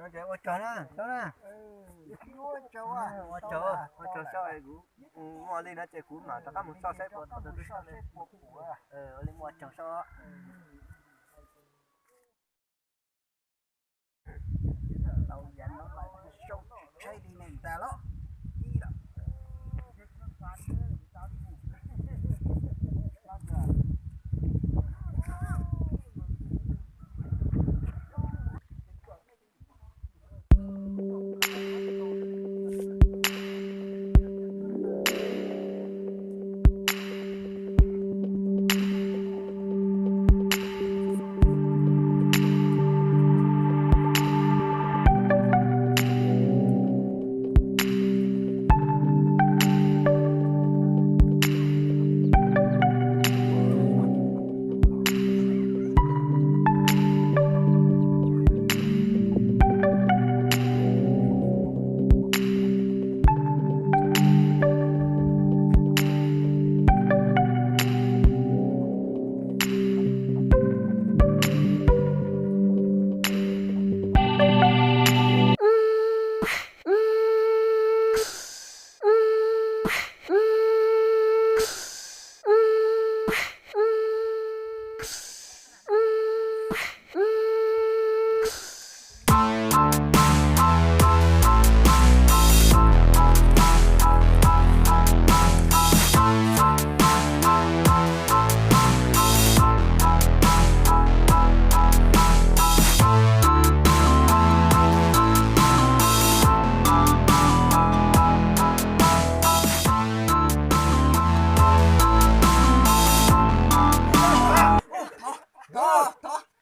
Ua tsaug na, ua tsaug, ua tsaug soj, kuv muaj li no ces kuv mam rov qab mus soj saib puas tau. Ua li muaj ua tsaug soj. Tau yam no mas zoo tshaib li neeg ntag los ib lawm.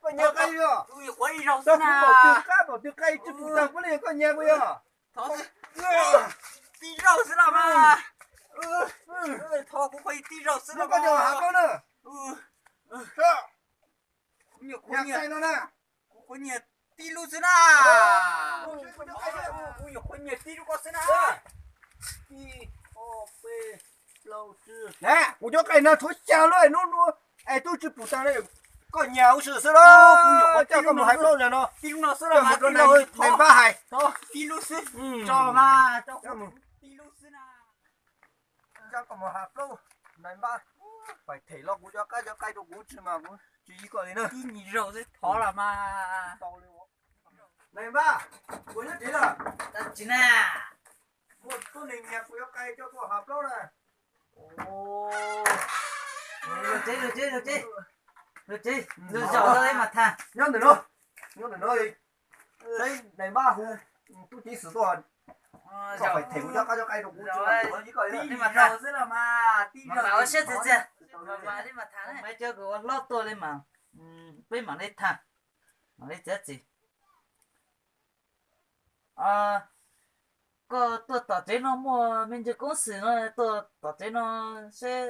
Koj nyiag qai, koj nyiag qai, koj nyiag qai tsis pum tag puav leej yog koj nyiag kuv yog. Tib zaug xwb los mas. Thov kuv qhuas tib zaug xwb los koj cov hav plaub na. Kuv nyuam qhuav nyiag tib lub xwb na. Kuv nyuam qhuav nyiag tib lub koj xwb na. Ib, ob, peb, plaub, tsib. Kuv cov qai no tshuav xya lub es hnub no es twb tsis pum tag li. Koj nyiag ua si xwb los kuv nyuam qhuav coj koj mus hais plaub ntawm no. Tib lub no xwb los mas, tib lub, nais npab hais. Tib lub xwb, tso mas, tso kuv tib lub xwb na. Coj koj mus hais plaub, nais npab. Pais them los kuv cov qab cov qai rau kuv tsis mas kuv tsis yig koj li na. Tib nyuag zaus xwb thov los mas. Nais npab, kuv nyob tsev lawm. Tsis na. Muaj tub neeg nyiag kuv cov qai coj koj hais plaub na. Lug tsev, lug tsev, lug tsev. Lug tsev, lug zaum tau ib mas tham. Nyob ntawm no, nyob ntawm no. Saib nais npab hu tub ceev xwm tuaj, koj pais them kuv cov qab cov qai rau kuv tsis mas kuv yig koj li na. Ib mas tham xwb los mas, tib zaus ua siab txias txias. Li mas tham, maiv cov kws ua hlob tuaj li mas, peb mam li tham, mam li txiav txim. Koj tuaj tom tsev no muaj me ntsis koob xwm no, tuaj tom tsev no seb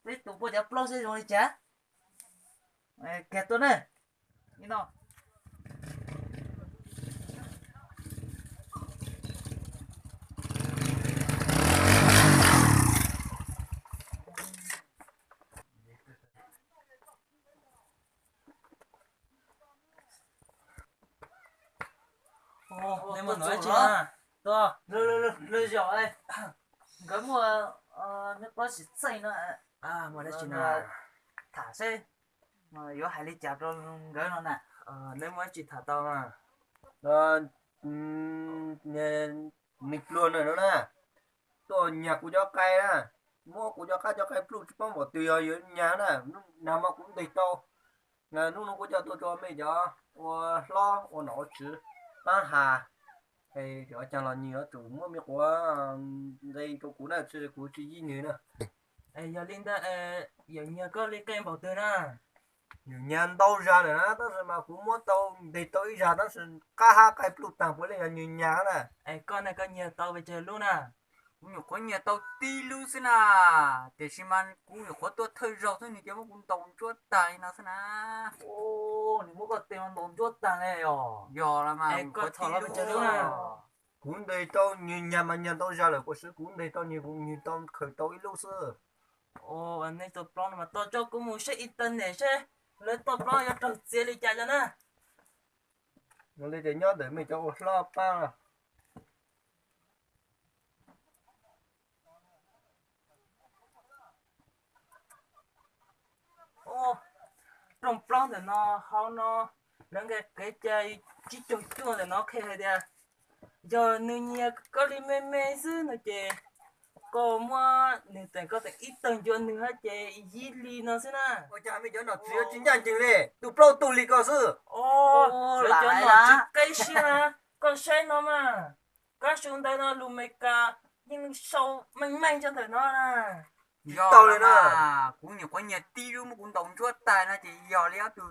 peb tus puaj cov plaub seb zoo li cas. Kiag tuaj ne. Li no. Neb muaj nuv dab tsi na? Lwm zaus nkawd muaj neb qab xwm txheej no, muaj dab tsi no tham seb yuav hais li cas rau nkawd no na. Neb muaj dab tsi tham tau na? Neeg pluag na no na, tuaj nyag kuv cov qai na, muab kuv cov qab cov qai pluj tsis paub npaum twg yog yuav nyag na. Nag hmo kuv ntes tau, hnub no kuv coj tuaj rau mej cov ua hlob ua nom ua tswv pab has, es cov caag los nws yuav tsum muab me quav nqe rau kuv na, tsis kuv tsis yig nws na. Yog li ntawd, yawm nyag koj li qe npaum twg na? Yawm nyag ntau zag lawm na, tab sis mas kuv muab tau ntes tau ib zag tab sis qab hab qai pluj taag puav leej yog nws nyag na. Es koj ne, koj nyag tau pes tsawg lub na? Kuv nyuam qhuav nyag tau tib lub xwb na, tiam sis mas kuv nyuam qhuav tuaj thawj zaug xwb nws cia muab kuv ntaus ntsuab tag li no xwb na. Nws muab koj tes ntaus ntsuab tag li os. Yog los mas, koj txhom los pes tsawg lub na? Kuv ntes tau, nws nyag mas nyag ntau zag lawm, kuv xwb kuv ntes tau nws, nws tau khaws tau ib lub xwb. Nej txoj plaub no mas tau tso kuv mus saib internet seb lawv txoj plaub yuav raug txiav li cas cov na. Ua li ces nyob ntawm mej cov ua hlob pab. Rooj plaub ntawm no, hauv no, lawv nqe kev cai tsib caug cuaj ntawm no qhia hais tias yog nws nyiag koj li me me xwb no ces koj muab nws teem, koj teem ib tawg ncua nws hab ces yib li no xwb na. Ua cas mej cov nom tswv yuav tsis ncaj ncees li, tus plaub tug li ko xwb. Lawv cov nom tswv qeb siab na, koj saib no mas, kab su ntawv no lus Meskas yeej sau meej meej rau ntawm no na. Tsis tau li na. Kuv nyuam qhuav nyiag tib lub muab kuv ntaus ntsuab tag no ces yog li ob tug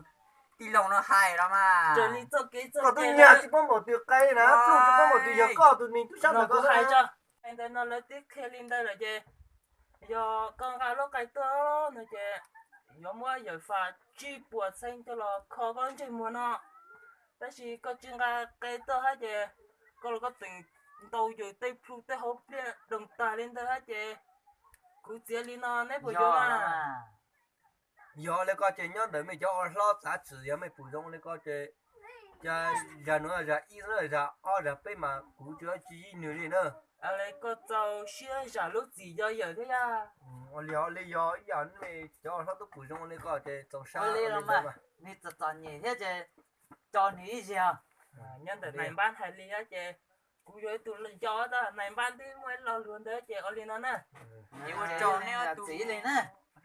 tij laug no hais los mas. Raws li txoj kev txoj cai koj twb nyiag tsis paub npaum twg qe na, pluj tsis paub npaum twg, yog koj tus neeg tub sab ntawm koj hais tso. Ntawm no lawv twb qhia li ntawd lawm ces yog koj nqa lub qe tuaj no ces yuav muab yawm fas tsib puas txheeb coj los kho koj lub ntsej muag no. Tab sis koj tsis nqa qe tuaj hab ces koj los koj tseem ntaus yawm tej plhu tej hauv pliaj doog tag li ntawd hab ces kuv txiav li no neb puas yuav mas? Yog li ko ces nyob ntawm mej cov ua hlob txav txim, yog mej pum zoo li ko ces, zag nuav zag ib, zag ob, zag peb mas kuv tsis yib nwg li na. Koj txaus siab zam lub txim yog yawm thiab yog. Ua li, ua li yog ib yam mej cov ua hlob tub pum zoo li ko ces txaus siab li mas. Nws txom txom nyem thiab ces tso nws ib zaug. Nyob ntawm nais npab hais li ces kuv yuav ib tug yau tab nais npab twb muaj ib lo lus ntawd ces ua li no na. Ua tsaug neb ob tug li na,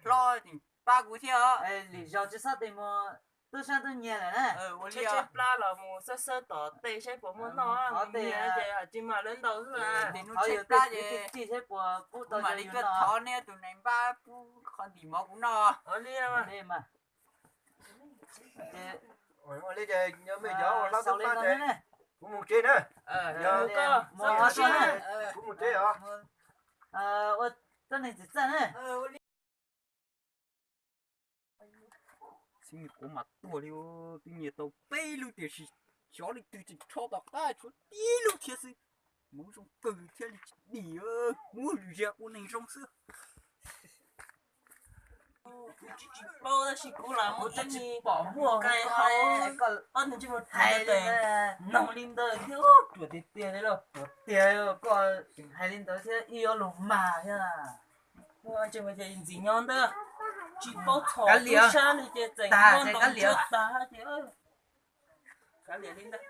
hlob pab kuv thiab os. Lwm zaug tsis xob tes mus tub sab tub nyiag lawm na. Ua li tshaib plab los mus xawb xawb tom tej saib puas muaj noj, nyiag ces tsis mam lawv ntaus xwb. Tes hnub tshaib plab ces saib puas pub tau mam li tuaj thov neb tus nais npab pub qhov ntim mov kuv noj. Ua li mas. Ua li ces mej cov ua hlob tub pab ces kuv mus tsev na. Kuv mus tsev os. Ua txoj neeg txim txaj na. Xib quav mas tuag li, twb nyiag tau peb lub tiam sis xyov leej twg tseem rho tom qab tshuav tib lub thiab xwb. Hmoov zoo kawg thiaj li tsis dim, muab lwm zaug ua neeg zoo xwb. Kuv tsis tsis paub tab sis kuv los muaj ib tug pom muaj qe hau, ob tug ntsej muag hais li noog li ntawd thiab, ruam tiag tiag li los ruam tiag, koj tseem hais li ntawd thiab ib ob lus mag thiab. Ntsej muag ntxim nyob ntawd, tsis paub txhom tub sab li ces txeem muab ntaus ntsuab tag ces kav liam li ntawd.